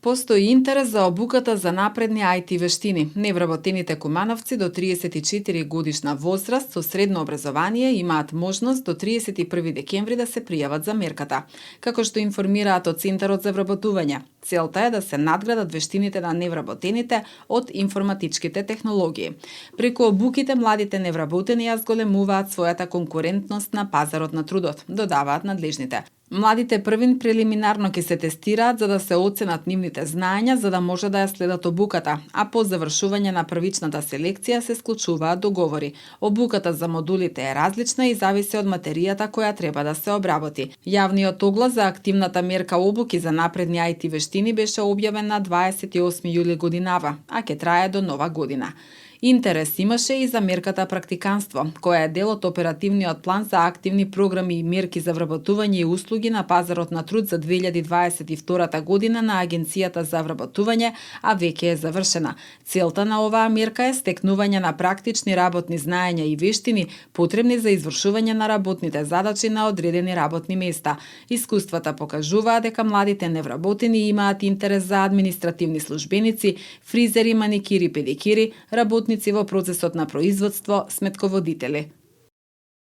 Постои интерес за обуката за напредни IT вештини. Невработените кумановци до 34 годишна возраст со средно образование имаат можност до 31 декември да се пријават за мерката. Како што информираат од Центарот за вработување, целта е да се надградат вештините на невработените од информатичките технологии. Преку обуките младите невработени ја зголемуваат својата конкурентност на пазарот на трудот, додаваат надлежните. Младите првин прелиминарно ќе се тестираат за да се оценат нивните знаења за да може да ја следат обуката, а по завршување на првичната селекција се склучуваат договори. Обуката за модулите е различна и зависи од материјата која треба да се обработи. Јавниот оглас за активната мерка обуки за напредни IT вештини беше објавен на 28 јули годинава, а ќе трае до нова година. Интерес имаше и за мерката практиканство, која е дел од оперативниот план за активни програми и мерки за вработување и услуги на пазарот на труд за 2022 година на Агенцијата за вработување, а веќе е завршена. Целта на оваа мерка е стекнување на практични работни знаења и вештини потребни за извршување на работните задачи на одредени работни места. Искуствата покажуваат дека младите невработени имаат интерес за административни службеници, фризери, маникири, педикири, работници во процесот на производство, сметководители.